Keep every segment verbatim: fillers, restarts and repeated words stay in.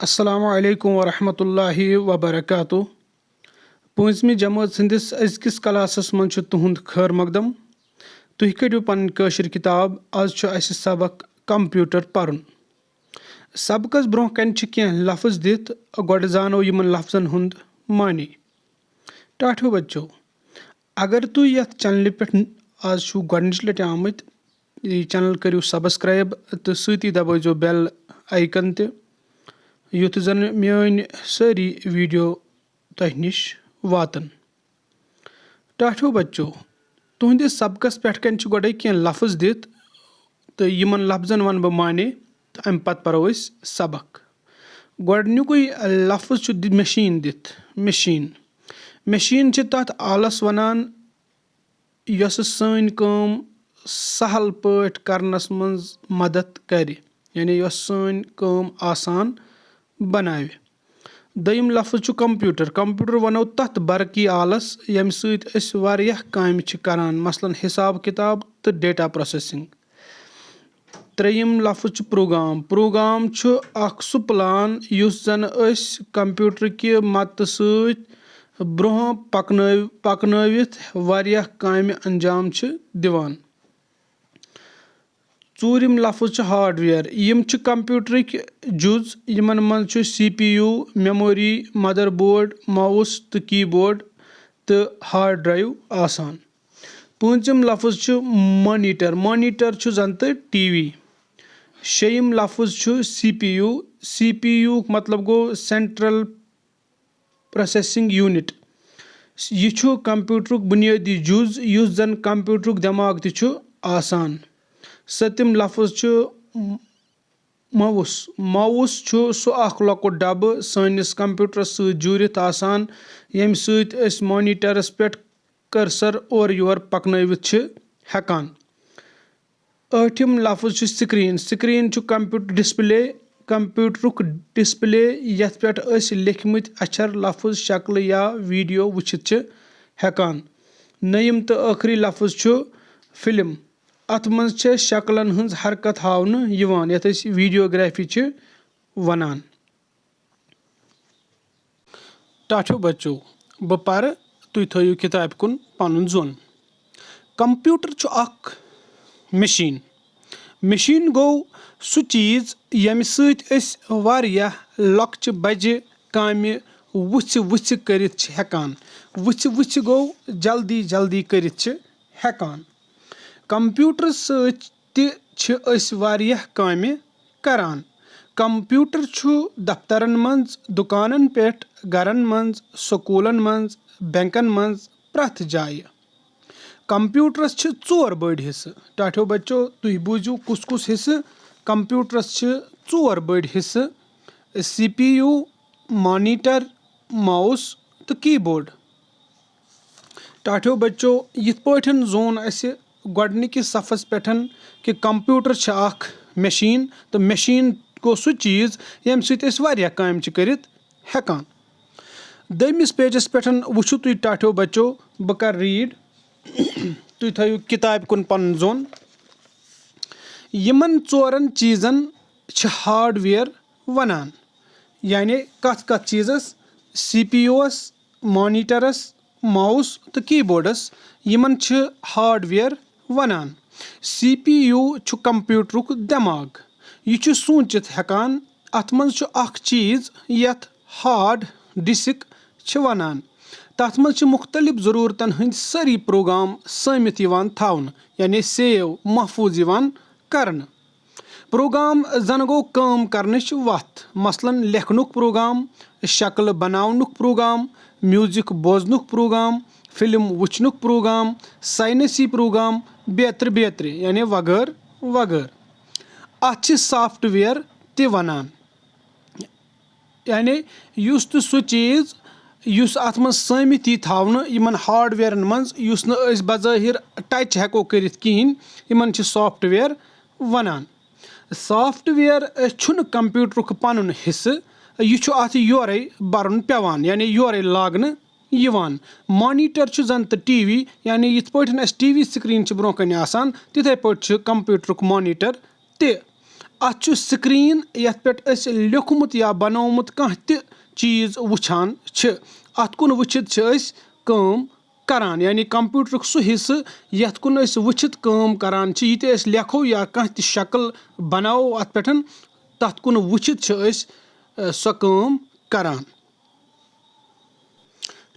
السلام علیکم ورحمۃ اللہ وبرکاتہ۔ پوٗنٛژمہِ جمٲژ ہٕنٛدِس أزکِس کلاسس منٛز چھُ تُہُنٛد خٲر مقدم۔ تُہۍ کٔڑِو پنٕنۍ کٲشِر کِتاب، از چھُ اسہِ سبق کمپیوٹر پرُن۔ سبقس برونٛہہ کنہِ چھِ کینٛہہ لفظ دِتھ، گۄڈٕ زانو یِمن لفظن ہُنٛد معنی۔ ٹاٹھیو بچو، اگر تُہۍ یتھ چینلہِ پٮ۪ٹھ آز چھِو گۄڈنِچ لٹہِ آمٕتۍ، یہِ چینل کٔرِو سبسکرایب تہٕ سۭتی دبٲیزیو بیل آیکن تہِ، یُتھ زن میٲنۍ سٲری ویڈیو تۄہہِ نِش واتن۔ ٹاٹھیو بچو، تُہنٛدِس سبقس پٮ۪ٹھ کنہِ چھِ گۄڈے کینٛہہ لفظ دِتھ تہٕ یِمن لفظن ونہٕ بہٕ معنی تہٕ امہِ پتہٕ پرو أسۍ سبق۔ گۄڈنیُکُے لفظ چھُ دِ-، مشین دِتھ، مشین۔ مشین چھِ تتھ آلس ونان یۄسہٕ سٲنۍ کٲم سہل پٲٹھۍ کرنس منٛز مدد کرِ، یعنی یۄس سٲنۍ کٲم آسان بناوِ۔ دوٚیِم لفظ چھُ کمپیوٹر۔ کمپیوٹر ونو تتھ برقی آلس، ییٚمہِ سۭتۍ أسۍ واریاہ کامہِ چھِ کران، مثلاً حساب کتاب تہٕ ڈیٹا پروسیسنگ۔ ترٛیٚیِم لفظ چھُ پروگرام۔ پروگرام چھُ اکھ سُہ پلان یُس زن أسۍ کمپیوٹر کہِ مدتہٕ سۭتۍ برونٛہہ پکنٲو-، پکنٲوِتھ واریاہ کامہِ انجام چھِ دِوان۔ ژوٗرِم لفظ چھُ ہارڈویئر۔ یِم چھِ کمپیوٹرٕکۍ جُز، یِمن منٛز چھُ C P U, memory, motherboard, mouse تہٕ کی بورڈ تہٕ ہارڈ ڈرائیو آسان۔ پوٗنٛژِم لفظ چھُ مانیٹر۔ مانیٹر چھُ زن تہٕ ٹی وی۔ شیٚیِم لفظ چھُ C P U. C P U مطلب گوٚو سینٹرل پروسیسنگ یونٹ۔ یہِ چھُ کمپیوٹرُک بنیٲدی جُز، یُس زن کمپیوٹرُک دٮ۪ماغ تہِ چھُ آسان۔ سٔتِم لفظ چھُ ماؤس۔ ماؤس چھُ سُہ اکھ لۄکُٹ ڈبہٕ سٲنِس کمپیوٹرس سۭتۍ جوٗڑِتھ آسان، ییٚمہِ سۭتۍ أسۍ مانیٹرس پٮ۪ٹھ کرسر اورٕ یور پکنٲوِتھ چھِ ہٮ۪کان۔ ٲٹھِم لفظ چھُ سکرین۔ سکرین چھُ کمپیوٹر ڈسپلے، کمپیوٹرُک ڈسپلے، یتھ پٮ۪ٹھ أسۍ لیکھمٕتۍ اچھر، لفظ، شکلہٕ یا ویڈیو وٕچھِتھ چھِ ہٮ۪کان۔ نٔیِم تہٕ ٲخری لفظ چھُ فلم۔ اتھ منٛز چھِ شکلن ہٕنٛز حرکت ہاونہٕ یِوان، یتھ أسۍ ویڈیوگرافی چھِ ونان۔ ٹاٹھیو بچو، بہٕ پرٕ، تُہۍ تھٲیِو کِتابہِ کُن پنُن ظۄن۔ کمپیوٹر چھُ اکھ مشین۔ مشین گوٚو سُہ چیٖز، ییٚمہِ سۭتۍ أسۍ واریاہ لۄکچہِ بجہِ کامہِ وُژھِ وُژھِ کٔرِتھ چھِ ہٮ۪کان۔ وُژھِ وُژھِ گوٚو جلدی جلدی کٔرِتھ چھِ ہٮ۪کان۔ کمپیوٹر سۭتۍ تہِ چھِ أسۍ واریاہ کامہِ کران۔ کمپیوٹر چھُ دفترن منٛز، دُکانن پٮ۪ٹھ، گرن منٛز، سکوٗلن منٛز، بینکن منٛز، پرٛٮ۪تھ جایہِ۔ کمپیوٹرس چھِ ژور بٔڑۍ حصہٕ۔ ٹاٹھیو بچو، تُہۍ بوٗزِو کُس کُس حصہٕ۔ کمپیوٹرس چھِ ژور بٔڑۍ حصہٕ: C P U, monitor, mouse تہٕ کی بورڈ۔ ٹاٹھیو بچو، یِتھ پٲٹھۍ زون اسہِ گۄڈنِکِس صفس پٮ۪ٹھ کہِ کمپیوٹر چھِ اکھ مشین، تہٕ مشین گوٚو سُہ چیٖز ییٚمہِ سۭتۍ أسۍ واریاہ کامہِ چھِ کٔرِتھ ہٮ۪کان۔ دوٚیمِس پیجس پٮ۪ٹھ وٕچھِو تُہۍ ٹاٹھیو بچو، بہٕ کرٕ ریڈ، تُہۍ تھٲیِو کِتابہِ کُن پنُن ظۄن۔ یِمن ژورن چیٖزن چھِ ہارڈویئر ونان، یعنی کتھ کتھ چیٖزس؟ سی پی یوٗ وس، مانیٹرس، ماؤس تہٕ کی بورڈس، یِمن چھِ ہارڈویئر ونان۔ سی پی یوٗ چھُ کمپیوٹرُک دٮ۪ماغ۔ یہِ چھُ سوٗنٛچِتھ ہٮ۪کان۔ اتھ منٛز چھُ اکھ چیٖز یتھ ہارڈ ڈسک چھِ ونان۔ تتھ منٛز چھِ مُختٔلِف ضروٗرتن ہٕنٛدۍ سٲری پروگرام سٲمِتھ یِوان تھاونہٕ، یعنی سیو، محفوٗظ یِوان کرنہٕ۔ پروگرام زن گوٚو کٲم کرنٕچ وتھ، مثلاً لیکھنُک پروگرام، شکلہٕ بناونُک پروگرام، میوزک بوزنُک پروگرام، فلم وٕچھنُک پروگرام، ساینسی پروگرام، بیترِ بیترِ، یعنی وغٲرٕ وغٲرٕ۔ اتھ چھِ سافٹ ویئر تہِ ونان۔ یعنی یُس تہِ سُہ چیٖز یُس اتھ منٛز سٲمِتھ یی تھاونہٕ یِمن ہارڈویئرن منٛز، یُس نہٕ أسۍ بظٲہر ٹچ ہٮ۪کو کٔرِتھ کِہینۍ، یِمن چھِ سافٹ ویئر ونان۔ سافٹ ویئر چھُنہٕ کمپیوٹرُک پنُن حصہٕ، یہِ چھُ اتھ یورے برُن پٮ۪وان، یعنی یورے لاگنہٕ یِوان۔ مانیٹر چھُ زن تہٕ ٹی وی، یعنی یِتھ پٲٹھۍ اسہِ ٹی وی سکرین چھِ برونٛہہ کنہِ آسان، تِتھے پٲٹھۍ چھُ کمپیوٹرُک مانیٹر تہِ۔ اَتھ چھُ سکرین یَتھ پٮ۪ٹھ أسۍ لیوٚکھمُت یا بنوومُت کانٛہہ تہِ چیٖز وٕچھان چھِ۔ اَتھ کُن وٕچھِتھ چھِ أسۍ کٲم کران، یعنی کمپیوٹرُک سُہ حصہٕ یَتھ کُن أسۍ وٕچھِتھ کٲم کران چھِ۔ یہِ تہِ أسۍ لیکھو یا کانٛہہ تہِ شکل بناوو اَتھ پٮ۪ٹھ، تَتھ کُن وٕچھِتھ چھِ أسۍ، اَ، سۄ کٲم کران۔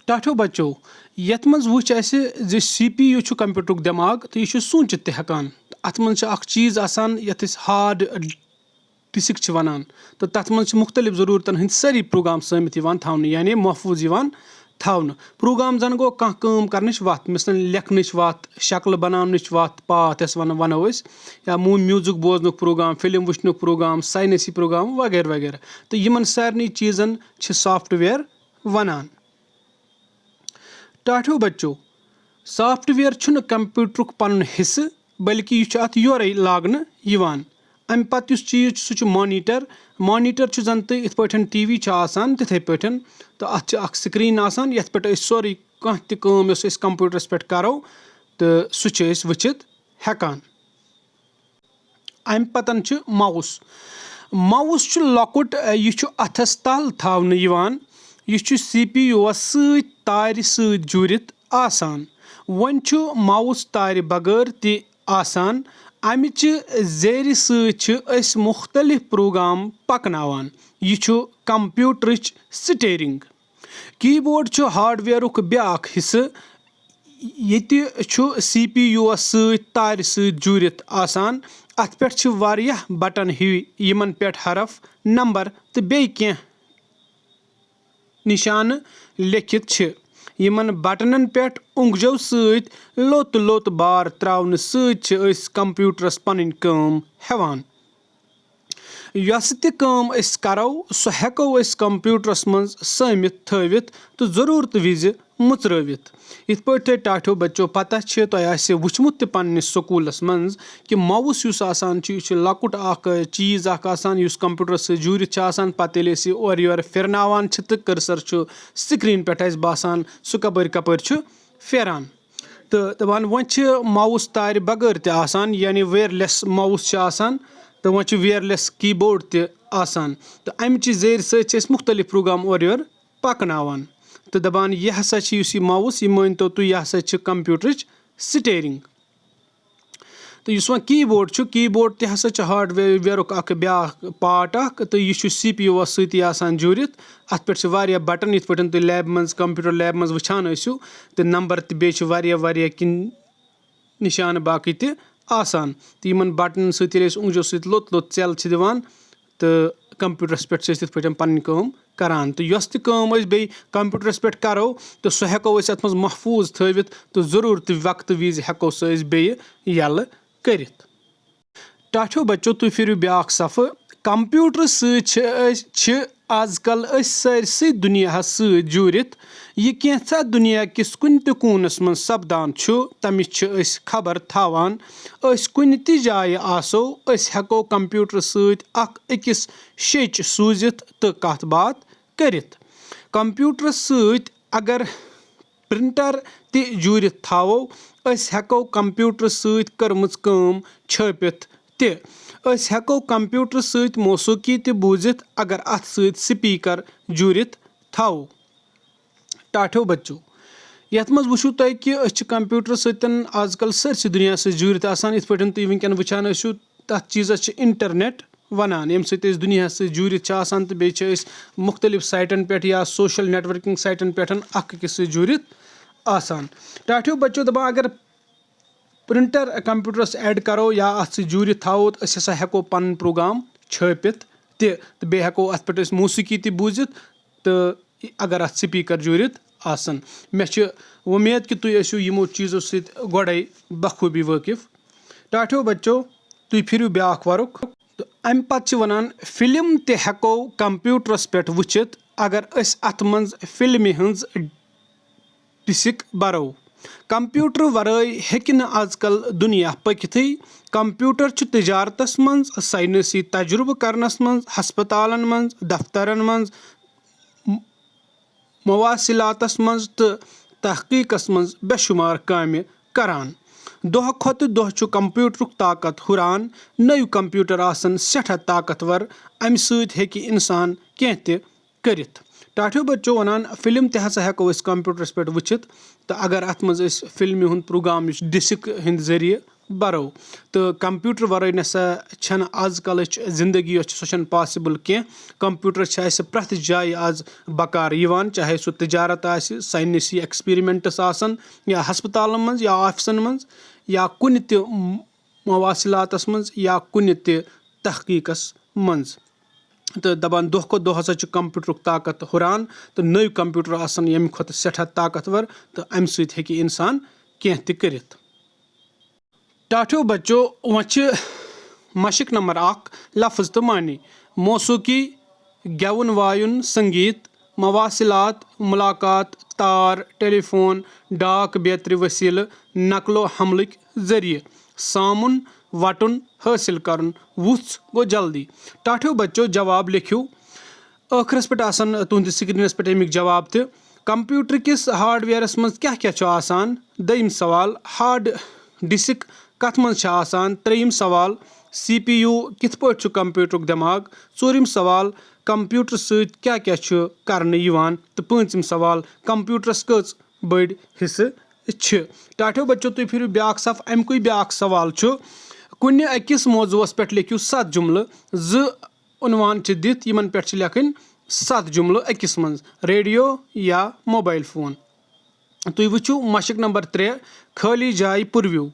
ٹاٹھیو بچو، یتھ منٛز وُچھ اسہِ زِ سی پی یو چھُ کمپیوٹرُک دٮ۪ماغ تہٕ یہِ چھُ سوٗنٛچِتھ تہِ ہٮ۪کان۔ اتھ منٛز چھِ اکھ چیٖز آسان یتھ أسۍ ہارڈ ڈسک چھِ ونان، تہٕ تتھ منٛز چھِ مُختٔلِف ضروٗرتن ہٕنٛدۍ سٲری پروگرام سٲمِتھ یِوان تھاونہٕ، یعنی محفوٗظ یِوان تھاونہٕ۔ پروگرام زن گوٚو کانٛہہ کٲم کرنٕچ وتھ، مثلاً لیکھنٕچ وتھ، شکلہٕ بناونٕچ وتھ، پاتھ یۄس ونو أسۍ، یا مو-، میوٗزک بوزنُک پروگرام، فلم وٕچھنُک پروگرام، ساینسی پروگرام وغیرہ وغیرہ۔ تہٕ یِمن سارنٕے چیٖزن چھِ سافٹ ویئر ونان۔ ٹاٹھیو بچو، سافٹ ویئر چھُنہٕ کمپیوٹرُک پنُن حصہٕ، بلکہِ یہِ چھُ اتھ یورے لاگنہٕ یِوان۔ امہِ پتہٕ یُس چیٖز چھُ، سُہ چھُ مانیٹر۔ مانیٹر چھُ زن تہٕ یِتھ پٲٹھۍ ٹی وی چھُ آسان، تِتھے پٲٹھۍ، تہٕ اتھ چھِ اکھ سکرین آسان، یتھ پٮ۪ٹھ أسۍ سورُے کانٛہہ تہِ کٲم یۄس أسۍ کمپیوٹرس پٮ۪ٹھ کرو، تہٕ سُہ چھِ أسۍ وٕچھِتھ ہٮ۪کان۔ امہِ پتن چھُ ماوُس۔ ماوُس چھُ لۄکُٹ، یہِ چھُ اتھس تل تھاونہٕ یِوان۔ یہِ چھُ سی پی یوس سۭتۍ تارِ سۭتۍ جوٗرِتھ آسان۔ وۄنۍ چھُ ماوُس تارِ بغٲر تہِ آسان۔ امہِ چہِ زیرِ سۭتۍ چھِ أسۍ مُختٔلِف پروگرام پکناوان۔ یہِ چھُ کمپیوٹرٕچ سٹیئرنگ۔ کیبورڈ چھُ ہارڈویئرُک بیٛاکھ حصہٕ۔ ییٚتہِ چھُ سی پی یوس سۭتۍ تارِ سۭتۍ جوٗرِتھ آسان۔ اَتھ پٮ۪ٹھ چھِ واریاہ بٹن ہِوۍ، یِمن پٮ۪ٹھ حرف، نمبر تہٕ بیٚیہِ کینٛہہ نشانہٕ لیکھِتھ چھِ۔ یِمن بٹنن پٮ۪ٹھ اونٛگجو سۭتۍ لوٚت لوٚت بار تراونہٕ سۭتۍ چھِ أسۍ کمپیوٹرس پنٕنۍ کٲم ہٮ۪وان۔ یۄس تہِ کٲم أسۍ کرو، سۄ ہٮ۪کو أسۍ کمپیوٹرس منٛز سٲمِتھ تھٲوِتھ تہٕ ضروٗرتہٕ وِزِ مُژرٲوِتھ۔ یِتھ پٲٹھۍ تۄہہِ ٹاٹھیو بچو پتہ چھِ، تۄہہِ آسہِ وٕچھمُت تہِ پننِس سکوٗلس منٛز کہِ ماوُس یُس آسان چھُ، یہِ چھُ لۄکُٹ اکھ، اَ، چیٖز اکھ آسان یُس کمپیوٹرس سۭتۍ جوٗرِتھ چھُ آسان۔ پتہٕ ییٚلہِ أسۍ یہِ اورٕ یورٕ پھِرناوان چھِ تہٕ کرسر چھُ سکرین پٮ۪ٹھ اَسہِ باسان، سُہ کپٲرۍ کپٲرۍ چھُ پھیران۔ تہٕ دَپان، وۄنۍ چھِ ماوُس تارِ بغٲر تہِ آسان، یعنی ویئرلیس ماوُس چھِ آسان، تہٕ وۄنۍ چھِ ویئرلیس کیبورڈ تہِ آسان۔ تہٕ اَمہِ چہِ زیرِ سۭتۍ چھِ أسۍ مُختٔلِف پروگرام اورٕ یورٕ پَکناوان۔ تہٕ دَپان، یہِ ہسا چھِ، یُس یہِ ماوُس، یہِ مٲنۍ تو تُہۍ، یہِ ہسا چھِ کمپیوٹرٕچ سٹیئرنگ۔ تہٕ یُس وۄنۍ کیبورڈ چھُ، کیبورڈ تہِ ہسا چھُ ہارڈویئرُک اکھ بیٛاکھ پارٹ اکھ، تہٕ یہِ چھُ سی پی یووَس سۭتی آسان جوٗرِتھ۔ اَتھ پٮ۪ٹھ چھِ واریاہ بٹن، یِتھ پٲٹھۍ تُہۍ لیبہِ منٛز، کمپیوٹر لیبہِ منٛز وٕچھان ٲسِو، تہٕ نمبر تہِ، بیٚیہِ چھِ واریاہ واریاہ کِن-، نشانہٕ باقٕے تہِ آسان۔ تہٕ یِمن بٹنن سۭتۍ ییٚلہِ أسۍ اونٛگجو سۭتۍ لوٚت لوٚت ژٮ۪ل چھِ دِوان، تہٕ کمپیوٹرس پٮ۪ٹھ چھِ أسۍ تِتھ پٲٹھۍ پنٕنۍ کٲم کران۔ تہٕ یۄس تہِ کٲم أسۍ بیٚیہِ کمپیوٹرس پٮ۪ٹھ کرو، تہٕ سُہ ہٮ۪کو أسۍ اتھ منٛز محفوٗظ تھٲوِتھ، تہٕ ضروٗرتہٕ وقتہٕ وِزِ ہٮ۪کو سُہ أسۍ بیٚیہِ یَلہٕ کٔرِتھ۔ ٹاٹھیو بچو، تُہۍ پھِرِو بیٛاکھ صفہٕ۔ کمپیوٹرٕ سۭتۍ چھِ أسۍ، چھِ آز کل أسۍ سٲرسٕے دُنیاہس سۭتۍ جوٗرِتھ۔ یہِ کینٛژھا دُنیا کِس کُنہِ تہِ کوٗنس منٛز سپدان چھُ، تمِچ چھِ أسۍ خبر تھاوان۔ أسۍ کُنہِ تہِ جایہِ آسو، أسۍ ہٮ۪کو کمپیوٹرٕ سۭتۍ اکھ أکِس شیٚچ سوٗزِتھ تہٕ کتھ باتھ کٔرِتھ۔ کمپیوٹرس سۭتۍ اگر پرنٹر تہِ جوٗرِتھ تھاوو، أسۍ ہٮ۪کو کمپیوٹرٕ سۭتۍ کٔرمٕژ کٲم چھٲپِتھ تہِ۔ أسۍ ہٮ۪کو کمپیوٹرٕ سۭتۍ موسیقی تہِ بوٗزِتھ، اگر اتھ سۭتۍ سپیکر جوٗرِتھ تھاوو۔ ٹاٹھیو بچو، یتھ منٛز وٕچھِو تُہۍ کہِ أسۍ چھِ کمپیوٹرٕ سۭتۍ آز کل سٲرسٕے دُنیاہس سۭتۍ جوٗرِتھ آسان۔ یِتھ پٲٹھۍ تُہۍ وٕنکیٚن وٕچھان ٲسِو، تتھ چیٖزس چھِ انٹرنیٹ ونان، ییٚمہِ سۭتۍ أسۍ دُنیاہس سۭتۍ جوٗرِتھ چھِ آسان تہٕ بیٚیہِ چھِ أسۍ مُختٔلِف سایٹن پٮ۪ٹھ یا سوشل نیٹ ورکنگ سایٹن پٮ۪ٹھ اکھ أکِس سۭتۍ جوٗرِتھ آسان۔ ٹاٹھیو بچو، دپان اگر پرنٹر کمپیوٹرس ایڈ کرو یا اتھ سۭتۍ جوٗرِتھ تھاوو، تہٕ أسۍ ہسا ہٮ۪کو پنُن پروگرام چھٲپِتھ تہِ، تہٕ بیٚیہِ ہٮ۪کو اتھ پٮ۪ٹھ أسۍ موسیقی تہِ بوٗزِتھ، تہٕ اگر اتھ سپیکر جوٗرِتھ آسن۔ مےٚ چھِ وۄمید کہِ تُہۍ ٲسِو یِمو چیٖزو سۭتۍ گۄڈے بخوٗبی وٲقف۔ ٹاٹھیو بچو، تُہۍ پھِرِو بیٛاکھ ورُق۔ تہٕ امہِ پتہٕ چھِ ونان، فلم تہِ ہٮ۪کو کمپیوٹرس پٮ۪ٹھ وٕچھِتھ، اگر أسۍ اتھ منٛز فلمہِ ہٕنٛز ڈسک برو۔ کمپیوٹر ورٲے ہیٚکہِ نہٕ از کل دُنیا پٔکِتھٕے۔ کمپیوٹر چھُ تجارتس منٛز، ساینسی تجربہٕ کرنس منٛز، ہسپتالن منٛز، دفترن منٛز، م-، مواصلاتس منٛز تہٕ تحقیقس منٛز بے شمار کامہِ کران۔ دۄہ کھۄتہٕ دۄہ چھُ کمپیوٹرُک طاقت ہُران، نٔوۍ کمپیوٹر آسن سٮ۪ٹھاہ طاقتور، امہِ سۭتۍ ہیٚکہِ انسان کینٛہہ تہِ کٔرِتھ۔ ٹاٹھیو بچو ونان، فلم تہِ ہسا ہٮ۪کو أسۍ کمپیوٹرس پٮ۪ٹھ وٕچھِتھ، تہٕ اگر اتھ منٛز أسۍ فلمہِ ہُنٛد پروگرام یُس ڈسک ہٕنٛدِ ذٔریعہٕ برو، تہٕ کمپیوٹر ورٲے نسا چھنہٕ آز کلٕچ زندگی یۄس چھِ، سۄ چھنہٕ پاسبل کینٛہہ۔ کمپیوٹر چھِ اسہِ پرٛٮ۪تھ جایہِ آز بکار یِوان، چاہے سُہ تجارت آسہِ، ساینسی ایکسپیریمنٹس آسن، یا ہسپتالن منٛز، یا آفسن منٛز، یا کُنہِ تہِ م-، مواصلاتس منٛز، یا کُنہِ تہِ تحقیقس منٛز۔ تہٕ دپان، دۄہ کھۄتہٕ دۄہ ہسا چھُ کمپیوٹرُک طاقت ہُران، تہٕ نٔوۍ کمپیوٹر آسن ییٚمہِ کھۄتہٕ سٮ۪ٹھاہ طاقتور، تہٕ امہِ سۭتۍ ہیٚکہِ انسان کینٛہہ تہِ کٔرِتھ۔ ٹاٹھیو بچو، وۄنۍ چھِ مشق نمبر اکھ، لفظ تہٕ معنی۔ موسیقی، گٮ۪وُن وایُن، سنگیت، مواصلات، ملاقات، تار، ٹیلی فون، ڈاک بیترِ وسیلہٕ، نقل و حملٕکۍ ذٔریعہٕ، سامُن، وٹُن، حٲصِل کرُن، وُژھ گوٚو جلدی۔ ٹاٹھیو بچو، جواب لیکھِو۔ ٲخرس پٮ۪ٹھ آسن تُہنٛدِس سکرینس پٮ۪ٹھ امیُک جواب تہِ۔ کمپیوٹر کِس ہارڈویئرس منٛز کیٛاہ کیٛاہ چھُ آسان؟ دوٚیِم سوال، ہارڈ ڈسک کتھ منٛز چھِ آسان؟ ترٛیٚیِم سوال، سی پی یو کِتھ پٲٹھۍ چھُ کمپیوٹرُک دٮ۪ماغ؟ ژوٗرِم سوال، کمپیوٹر سۭتۍ کیٛاہ کیٛاہ چھُ کرنہٕ یِوان؟ تہٕ پوٗنٛژِم سوال، کمپیوٹرس کٔژ بٔڑۍ حصہٕ چھِ؟ ٹاٹھیو بچو، تُہۍ پھِرِو بیٛاکھ صف۔ اَمہِ کُے بیٛاکھ سوال چھُ، کُنہِ أکِس موضوعس پٮ۪ٹھ لیکھِو ستھ جملہٕ، زٕ عنوان چھِ دِتھ، یِمن پٮ۪ٹھ چھِ لیکھٕنۍ ستھ جملہٕ أکِس منٛز، ریڈیو یا موبائل فون۔ تُہۍ وٕچھِو مشق نمبر ترٛےٚ، خٲلی جاے پُروِو۔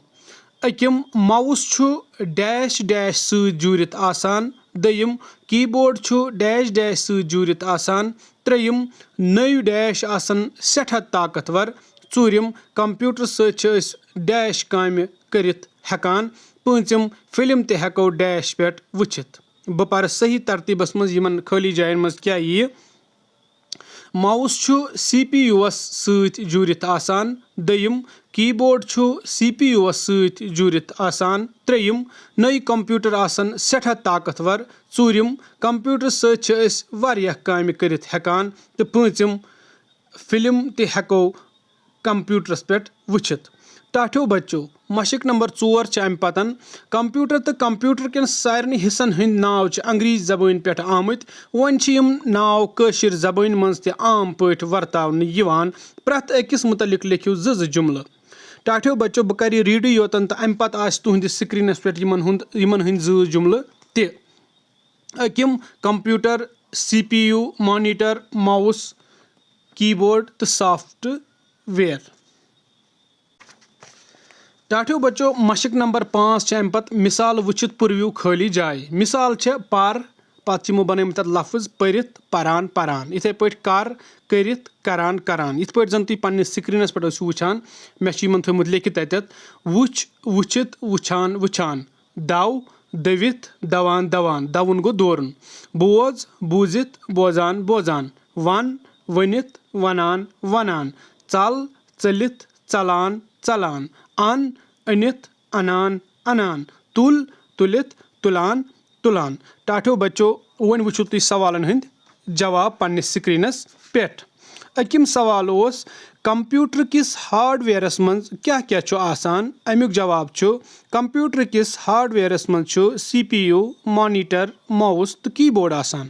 أکِم، ماوُس چھُ ڈیش ڈیش سۭتۍ جوٗرِتھ آسان۔ دوٚیِم، کیبورڈ چھُ ڈیش ڈیش سۭتۍ جوٗرِتھ آسان۔ ترٛیٚیِم، نٔوۍ ڈیش آسن سٮ۪ٹھاہ طاقتور۔ ژوٗرِم، کمپیوٹر سۭتۍ چھِ أسۍ ڈیش کامہِ کٔرِتھ ہٮ۪کان۔ پوٗنٛژِم، فلم تہِ ہٮ۪کو ڈیش پٮ۪ٹھ وٕچھِتھ۔ بہٕ پرٕ صحیح ترتیٖبس منٛز یِمن خٲلی جاین منٛز کیٛاہ یِیہِ۔ ماوُس چھُ سی پی یوٗوَس سۭتۍ جوٗرِتھ آسان۔ دوٚیِم، کیبورڈ چھُ سی پی یوٗوَس سۭتۍ جوٗرِتھ آسان۔ ترٛیٚیِم، نٔوۍ کمپیوٹر آسن سٮ۪ٹھاہ طاقتور۔ ژوٗرِم، کمپیوٹر سۭتۍ چھِ أسۍ واریاہ کامہِ کٔرِتھ ہٮ۪کان۔ تہٕ پوٗنٛژِم، فلم تہِ ہٮ۪کو کمپیوٹرس پٮ۪ٹھ وٕچھِتھ۔ ٹاٹھیو بچو، مشق نمبر ژور چھِ امہِ پتن۔ کمپیوٹر تہٕ کمپیوٹر کٮ۪ن سارنٕے حصن ہٕنٛدۍ ناو چھِ انگریزی زبٲنۍ پٮ۪ٹھ آمٕتۍ۔ وۄنۍ چھِ یِم ناو کٲشِر زبٲنۍ منٛز تہِ عام پٲٹھۍ ورتاونہٕ یِوان۔ پرٛٮ۪تھ أکِس مُتعلق لیکھِو زٕ زٕ جملہٕ۔ ٹاٹھیو بچو، بہٕ کرٕ یہِ ریڈٕے یوتن تہٕ امہِ پتہٕ آسہِ تُہنٛدِس سکرینس پٮ۪ٹھ یِمن ہُنٛد، یِمن ہٕنٛدۍ زٕ زٕ جملہٕ تہِ۔ أکِم، computer, C P U, monitor, mouse, keyboard تہٕ سافٹ ویئر۔ ٹاٹھیو بچو، مشق نمبر پانٛژھ چھِ امہِ پتہٕ مثال وٕچھِتھ پُروِو خٲلی جاے۔ مثال چھےٚ پر، پتہٕ چھِ یِمو بنٲومٕتۍ تتھ لفظ پٔرِتھ، پران، پران۔ یِتھے پٲٹھۍ کر، کٔرِتھ، کران، کران۔ یِتھ پٲٹھۍ زن تُہۍ پننِس سکرینس پٮ۪ٹھ ٲسِو وٕچھان، مےٚ چھُ یِمن تھٲومُت لیکھِتھ تتٮ۪تھ، وٕچھ، وٕچھِتھ، وٕچھان، وٕچھان۔ دَو، دٔوِتھ، دَوان، دَوان۔ دَوُن گوٚو دورُن۔ بوز، بوٗزِتھ، بوزان، بوزان۔ وَن، ؤنِتھ، وَنان، وَنان۔ ژَل، ژٔلِتھ، ژَلان، ژَلان۔ اَن، أنِتھ، اَنان، اَنان۔ تُل، تُلِتھ، تُلان، تُلان۔ ٹاٹھیو بچو، وۄنۍ وٕچھِو تُہۍ سوالن ہٕنٛدۍ جواب پننِس سکرینس پٮ۪ٹھ۔ أکِم سوال اوس، کمپیوٹر کِس ہارڈویئرس منٛز کیٛاہ کیٛاہ چھُ آسان؟ امیُک جواب چھُ، کمپیوٹر کِس ہارڈویئرس منٛز چھُ سی پی یو، مانیٹر، ماوس تہٕ کیبورڈ آسان۔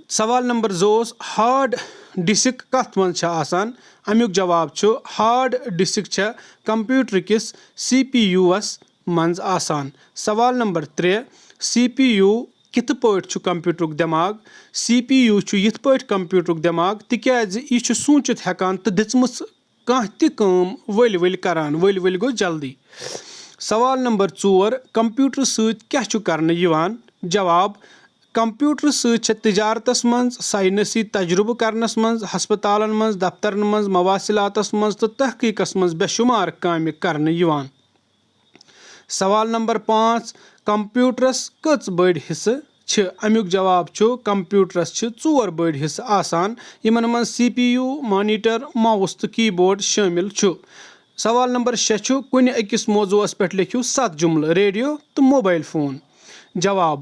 سوال نمبر زٕ اوس، ہارڈ ڈسک کتھ منٛز چھِ آسان؟ امیُک جواب چھُ، ہارڈ ڈسک چھےٚ کمپیوٹر کِس سی پی یوس منٛز آسان۔ سوال نمبر ترٛےٚ، سی پی یو کِتھ پٲٹھۍ چھُ کمپیوٹرُک دٮ۪ماغ؟ سی پی یو چھُ یِتھ پٲٹھۍ کمپیوٹرُک دٮ۪ماغ، تِکیازِ یہِ چھُ سوٗنٛچِتھ ہٮ۪کان تہٕ دِژمٕژ کانٛہہ تہِ کٲم ؤلۍ ؤلۍ کران۔ ؤلۍ ؤلۍ گوٚو جلدی۔ سوال نمبر ژور، کمپیوٹر سۭتۍ کیٛاہ چھُ کرنہٕ یِوان؟ جواب، کمپیوٹر سۭتۍ چھےٚ تجارتس منٛز، ساینسی تجربہٕ کرنس منٛز، ہسپتالن منٛز، دفترن منٛز، مواصلاتس منٛز تہٕ تحقیقس منٛز بے شمار کامہِ کرنہٕ یِوان۔ سوال نمبر پانٛژھ، کمپیوٹرس کٔژ بٔڑۍ حصہٕ چھِ؟ امیُک جواب چھُ، کمپیوٹرس چھِ ژور بٔڑۍ حصہٕ آسان، یِمن منٛز سی پی یو، مانیٹر، ماوس تہٕ کیبورڈ شٲمِل چھُ۔ سوال نمبر شےٚ چھُ، کُنہِ أکِس موضوعس پٮ۪ٹھ لیکھِو ستھ جملہٕ، ریڈیو تہٕ موبائل فون۔ جواب،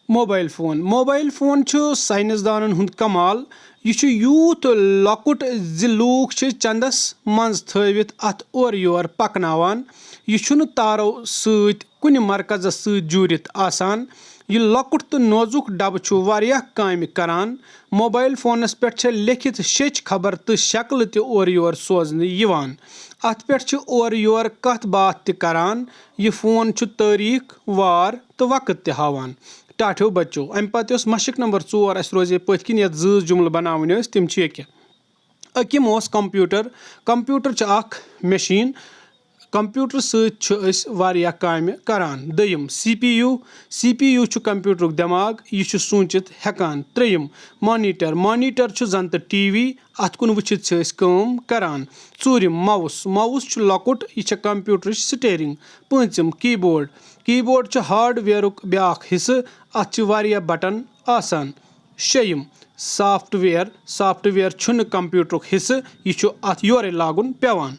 موبایل فون۔ موبایل فون چھُ ساینس دانن ہُنٛد کمال۔ یہِ چھُ یوٗت لۄکُٹ زِ لوٗکھ چھِ چندس منٛز تھٲوِتھ اتھ اورٕ یور پکناوان۔ یہِ چھُنہٕ تارو سۭتۍ کُنہِ مرکزس سۭتۍ جوٗڑِتھ آسان۔ یہِ لۄکُٹ تہٕ نوزُک ڈبہٕ چھُ واریاہ کامہِ کران۔ موبایل فونس پٮ۪ٹھ چھےٚ لیکھِتھ شیٚچھ خبر تہٕ شکلہٕ تہِ اورٕ یور سوزنہٕ یِوان۔ اتھ پٮ۪ٹھ چھِ اورٕ یور کتھ باتھ تہِ کران۔ یہِ فون چھُ تٲریخ، وار تہٕ وقت تہِ ہاوان۔ ٹاٹھیو بچو، امہِ پتہٕ یۄس مشق نمبر ژور اسہِ روزِ پٔتھۍ کِنۍ، یتھ زۭز جملہٕ بناوٕنۍ ٲسۍ، تِم چھِ ییٚکیاہ۔ أکِم اوس کمپیوٹر۔ کمپیوٹر چھِ اکھ مشین۔ کمپیوٹر سۭتۍ چھِ أسۍ واریاہ کامہِ کران۔ دوٚیِم، C P U. C P U چھُ کمپیوٹرُک دٮ۪ماغ، یہِ چھُ سوٗنٛچِتھ ہٮ۪کان۔ ترٛیٚیِم، مانیٹر۔ مانیٹر چھُ زن تہٕ ٹی وی، اتھ کُن وٕچھِتھ چھِ أسۍ کٲم کران۔ ژوٗرِم، ماوُس۔ ماوُس چھُ لۄکُٹ، یہِ چھےٚ کمپیوٹرٕچ سٹیرنگ۔ پٲنٛژِم، کیبورڈ۔ کیبورڈ چھُ ہارڈویئرُک بیٛاکھ حصہٕ، اتھ چھِ واریاہ بٹن آسان۔ شیٚیِم، سافٹ ویئر۔ سافٹ ویئر چھُنہٕ کمپیوٹرُک حصہٕ، یہِ چھُ اتھ یورے لاگُن پٮ۪وان۔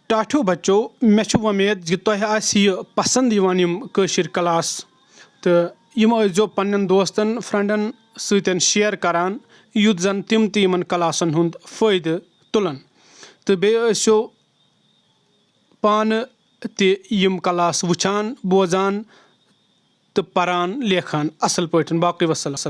ٹاٹھیو بچو، مےٚ چھِ وۄمید زِ تۄہہِ آسہِ یہِ پسند یِوان، یِم کٲشِر کلاس، تہٕ یِم ٲسۍزیو پننٮ۪ن دوستن، فرینڈن سۭتۍ شیئر کران، یُتھ زن تِم تہِ یِمن کلاسن ہُنٛد فٲیدٕ تُلن۔ تہٕ بیٚیہِ ٲسِو پانہٕ تہِ یِم کلاس وٕچھان، بوزان تہٕ پران، لیکھان اصل پٲٹھۍ۔ باقٕے وسلام۔